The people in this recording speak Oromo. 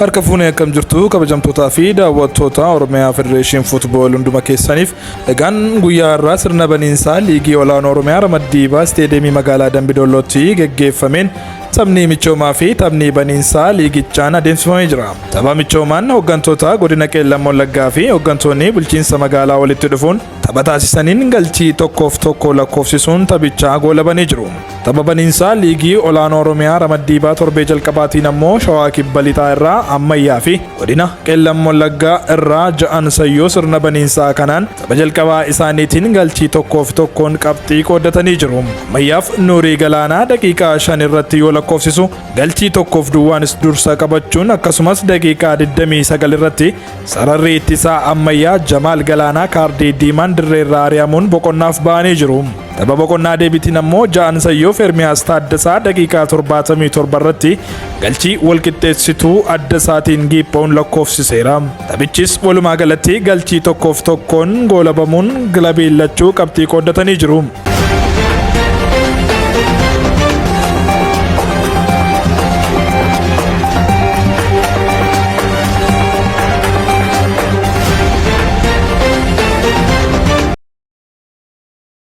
Harka fuunee akkam jirtu kabajamtootaa fi daawwattoota Oromiyaa Federeeshin Fuutbool hunduma keessaniif egaan guyyaa har'aa sirna baniinsaa liigii olaanoo Oromiyaa ramaddii baa isteediyeemii magaalaa Dambidollootti geggeeffameen taphni michoomaa fi taphni baniinsaa liigichaan adeemsifamee jira. Tapha michoomaan hooggantoota godina Qeellam Wallaggaa fi hooggantoonni bulchiinsa magaalaa walitti dhufuun tapha taasisaniin galchii 1-1 lakkoofsisuun taphichaa goolabanii jiru. Tapha baniinsaa liigii olaanoo Oromiyaa ramaddii baa torbee jalqabaatiin ammoo Shawaa Kibba Lixaa irraa Ammayyaa fi godina Qeellam Wallaggaa irraa ja'an sayyoo sirna baniinsaa kanaan tapha jalqabaa isaaniitiin galchii 1-1 qabxii qooddatanii jiru. Ammayyaaf Nuurii Galaanaa daqiiqaa 5 irratti yoo lakkoofsisu galchii 1-0 dursa qabachuun akkasumas daqiiqaa 29 irratti sararri ittisaa Ammayyaa Jamaal Galaanaa kaardii diimaan dirree irraa ari'amuun boqonnaaf ba'anii jiru. Tapha boqonnaa deebiitiin ammoo ja'an sayyoof Ermiyaas Taaddasaa daqiiqaa 77 irratti galchii walqixxeessituu adda isaatiin giiphoon lakkoofsiseera. Taphichis walumaa galatti galchii 1-1 goolabamuun kilabiin lachuu qabxii qooddatanii jiru.